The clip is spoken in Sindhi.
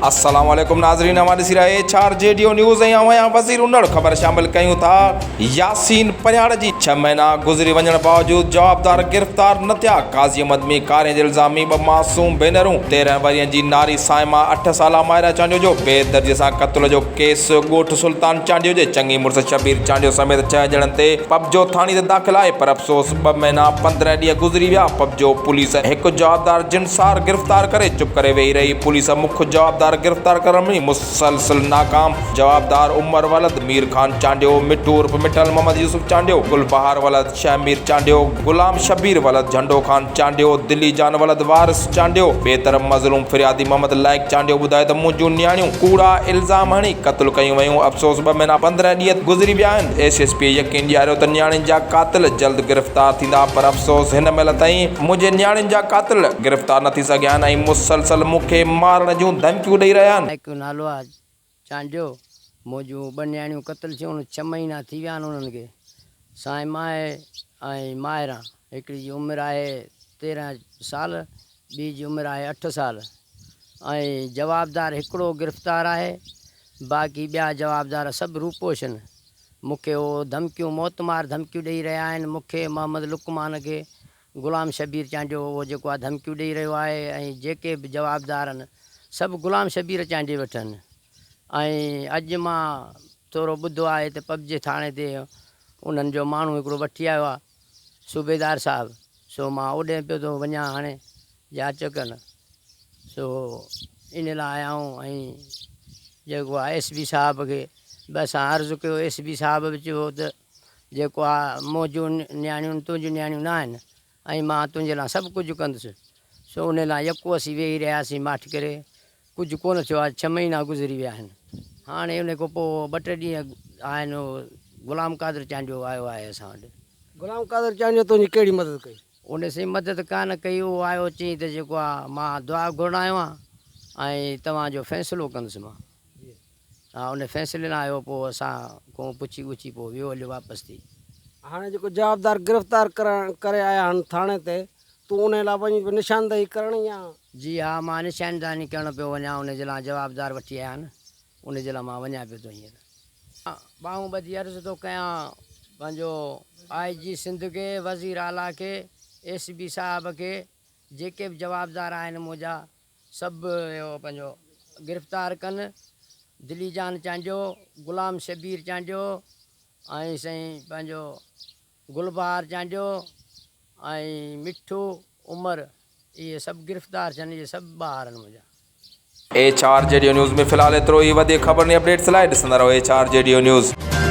السلام عليڪم ناظرين اوهان ڏسي رهيا H R G D O news ۽ آئون آهيان وزير انڙ خبر شامل ڪيون ٿا ياسين پرهياڙ جي ڇهه مهينا گذري وڃڻ باوجود جوابدار گرفتار نه ٿيا قاضي احمد ۾ ڪارين جي الزام ۾ ٻه معصوم ڀينرون 13 ورهين جي ناري صائمه اٺ سالا مائره چانڊيو جو بي دردي سان قتل جو ڪيس ڳوٺ سلطان چانڊيو جي چڱي مڙس شبير چانڊيو سميت ڇهه ڄڻن تي پبجو ٿاڻي تي داخل آهي پر افسوس ٻه مهينا 15 ڏينهن گذري ويا پبجو پوليس هڪ جوابدار جنسار گرفتار ڪري چپ ڪري ويهي رهي پوليس مک جوابدار گرفتار ڪرڻ ۾ مسلسل ناڪام جوابدار عمر ولد مير خان چانڊيو مٺو عرف مٺل محمد يوسف چانڊيو گل بهار ولد شهمير چانڊيو غلام شبير ولد جهنڊو خان چانڊيو دلي جان ولد وارث چانڊيو ٻئي طرف مظلوم فريادي محمد لائق چانڊيو ٻڌايو ته منهنجون نياڻيون ڪوڙا الزام هڻي قتل ڪيون ويون افسوس ٻه مهينا 15 ڏينهن گذري ويا آهن ايس ايس پي يقين ڏياريو ته نياڻين جا قاتل جلد گرفتار ٿيندا پر افسوس هن مهل تائين منهنجي نياڻين جا قاتل گرفتار نه ٿي سگهيا آهن ۽ مسلسل مون کي مارڻ جون ڌمڪيون ڏئي رهيا آهن. لائق جو نالو آهي چانڊيو، منهنجون ٻه نياڻيون قتل ٿيون ڇهه مهينا ٿي ويا آهن انهن کي. سائين مان ۽ ماهران، هڪڙي جي عمر آهي 13 سال، ٻي جي عمر آهي اٺ سال ۽ جوابدار هڪڙو گرفتار آهي، باقي ٻيا جوابدار سڀ روپوش آهن. مون کي هو ڌمڪيون موتمار ڌمڪيون ڏئي رهيا آهن، مون کي محمد لقمان کي غلام شبير چانڊيو اهو جيڪو آهي ڌمڪيون ڏئي رهيو آهي ۽ جيڪي به جوابدار آهن سڀ غلام شبير چانڊيي وٽ آهن ۽ اڄ مان ٿورو ٻڌو آهي ته پبجي ٿاڻي تي انهن جو ماڻهو هڪڙو وٺي آيو آهي صوبيدار صاحب سو مان اوڏي پيو ٿو وڃان هاڻي جاچ ڪرڻ سو ان لاء آيا آهيون ۽ جيڪو آهي ايس بي صاحب کي به اسان عرض ڪيو ايس بي صاحب به چيو ته جيڪو آ منهنجون نياڻيون تنهنجون نياڻيون نه آهن ۽ مان تنهنجي لاء سڀ ڪجهه ڪندس. سو انهي لاء يڪو اسين ويهي رهياسين ماٺ ڪري. ڪجهه ڪونه ٿيو آ، ڇهه مهينا گذري ويا آهن. هاڻي انهي کان پوء ٻه ٽي ڏينهن آهن غلام قادر چانڊيو آيو آهي اسان وٽ. غلام قادر چانڊيو تنهنجي ڪهڙي مدد ڪئي؟ انهي سائين مدد ڪانه ڪئي، اهو آيو چيائين ته جيڪو آ مان دعا گهرڻ آيو آهيان ۽ توهان جو فيصلو ڪندس مان. ها ان فيصلي نه آيو پوء اسان کون پڇي ڳڇي پوء ويو هليو واپس ٿي. هاڻي جيڪو جوابدار گرفتار ڪرڻ ڪري آيا آهن ٿاڻي تي تون انهي لاء وڃين پيو نشاندهي ڪرڻ يا. جي ها مان نشاندهي ڪرڻ پيو وڃان ان جي لاء جوابدار وٺي آيا آهن ان جي لاء مان وڃان پيو ٿو هينئر. ٻانهون ٻڌي عرض ٿو ڪيان پنهنجو آء جي سنڌ کي وزير اعليٰ کي ايس بي صاحب کي جيڪي به جوابدار آهن منهنجا سڀ اهو پنهنجو گرفتار ڪن دلي جان چانڊيو، غلام شبير چانڊيو ۽ سائين پنهنجو گلبهار چانڊيو ۽ مٺو عمر اهي سڀ گرفتار ٿين اهي سڀ ٻار آهن منهنجا. H R G D O news ۾ في الحال ايترو ئي وڌيڪ خبرن ۽ اپڊيٽس لاء ڏسندا رهو H R G D O news.